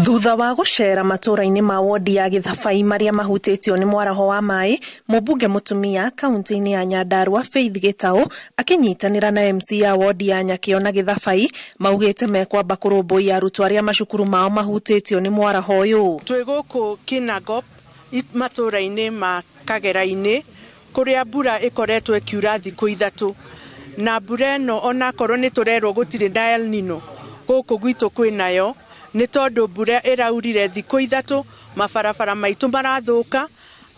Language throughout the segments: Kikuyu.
Thutha wa gũcera matũũra-inĩ ma wondi ya Gĩthabai marĩa mahutĩtio nĩ mwaraho wa maĩ, mũmbunge mũtumia kaunti-inĩ ya Nyandarua Faith Gĩtaũ akĩnyitanĩra na MC a wondi ya Nyakĩo na Gĩthabai maugĩte mekwamba kũrũmbũiya arutwo arĩa macukuru mao mahutĩtio nĩ mwaraho ũyũ. Twĩ gũkũ Kinangop matũũra-inĩ ma Kagera-inĩ kũrĩa mbura ĩkoretwo ĩkiura thikũ ithatũ na mbura ĩno onakorwo nĩ tũrerwo gũtirĩ na El Nino gũkũ gwitũ kwĩnayo nĩ tondũ mbura ĩraurire thikũ ithatũ mabarabara maitũ marathũka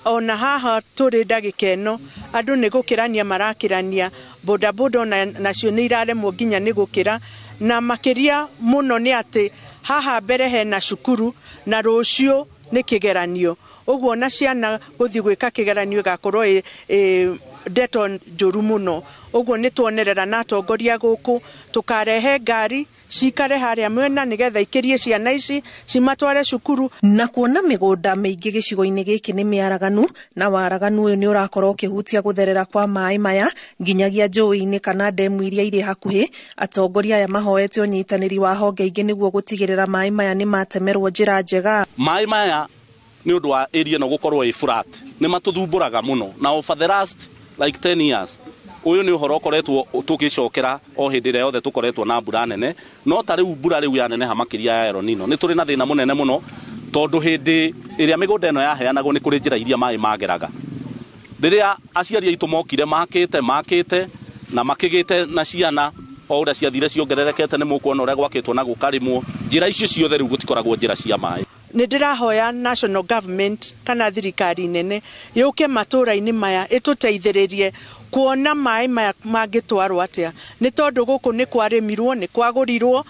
ona haha tũrĩ ndagĩka ĩno andũ nĩ gũkĩrania marakĩrania bodaboda ona nacio nĩ iraremwo nginya nĩ gũkĩra na makĩria mũno nĩ atĩ haha mbere hena cukuru na rũciũ nĩ kĩgeranio ũguo na ciana gũthiĩ gwĩka kĩgeranio ĩgakorwo ĩ ndeto njũru mũno ũguo nĩ tuonerera na atongoria gũkũ tũkarehe ngari cikare harĩa mwena nĩgetha ikĩrie ciana ici cimatware cukuru. Na kuona mĩgũnda mĩingĩ gĩcigo-inĩ gĩkĩ nĩ mĩaraganu na waraganu ũyũ nĩ ũrakorwo ũkĩhutia gũtherera kwa maĩ maya nginyagia njũĩ-inĩ kana ndemu iria irĩ hakuhĩ, atongoria aya mahoete ũnyitanĩri wa honge ingĩ nĩguo gũtigĩrĩra maĩ maya nĩ matemerwo njĩra njega. Maĩ maya nĩ ũndũ wa area ĩno gũkorwo ĩ flat nĩ matũthumbũraga mũno na over the last like 10 years ũyũ nĩ ũhoro ũkoretwo tũgĩcokera o hĩndĩ ĩrĩa yothe tũkoretwo na mbura nene no ta rĩu mbura rĩu yaneneha makĩria ya El Nino nĩ tũrĩ na thĩna mũnene mũno tondũ hĩndĩ ĩrĩa mĩgũnda ĩno yaheanagwo nĩ kũrĩ njĩra iria maĩ mageraga rĩrĩa aciari aitũ mokire makĩte makĩte na makĩgĩte na ciana o ũrĩa ciathire ciongererekete nĩ mũkuona ũrĩa gwakĩtwo na gũkarĩmwo njĩra icio ciothe rĩu gũtikoragwo njĩra cia maĩ. Nĩ ndĩrahoya national government kana thirikari nene yũke matũũra-inĩ maya ĩtũteithĩrĩrie kuona maĩ maya mangĩtwarwo atĩa nĩ tondũ gũkũ nĩ kwarĩmirwo nĩ kwagũrirwo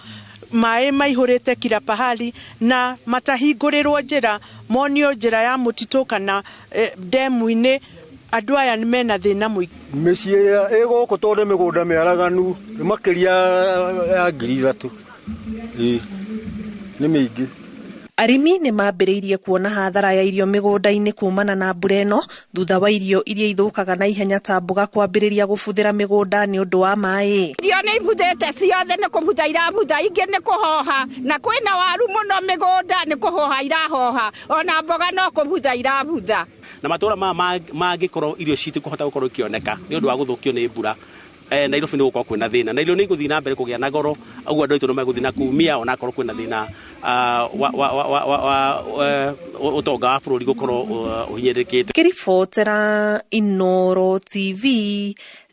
maĩ maihũrĩte kila pahali na matahingũrĩrwo njĩra monio njĩra ya mũtitũ kana ndemu-inĩ andũ aya mena thĩna mũingĩ. Mĩciĩ ĩrĩa ĩ gũkũ tondũ nĩ mĩgũnda mĩaraganu nĩ makĩria ya 3,000 ĩĩ nĩ mĩingĩ. Arĩmi nĩ mambĩrĩirie kuona hathara ya irio mĩgũnda-inĩ kumana na mbura ĩno thutha wa irio iria ithũkaga na ihenya ta mboga kwambĩrĩria gũbuthĩra mĩgũnda nĩ ũndũ wa maĩ. Irio nĩ ibuthĩte ciothe nĩ kũbutha irabutha ingĩ nĩ kũhoha na kwĩna waru mũno mĩgũnda nĩ kũhoha irahoha ona mboga no kũbutha irabutha. Na matũra maya mangĩkorwo irio citikũhota gũkorwo ikĩoneka nĩ ũndũ wa gũthũkio nĩ mbura Nairobi nĩ gũkorwo kwĩna thĩna na irio nĩ igũthiĩ na mbere kũgĩa na goro ũguo andũ aitũ nĩ megũthiĩ na kumia onakorwo kwĩna thĩna wa ũtonga wa bũrũri gũkorwo ũhinyĩrĩrĩkĩte. Ngĩribotera Inooro TV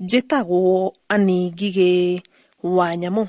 njĩtagwo Annie Ngigĩ wa Nyamũ.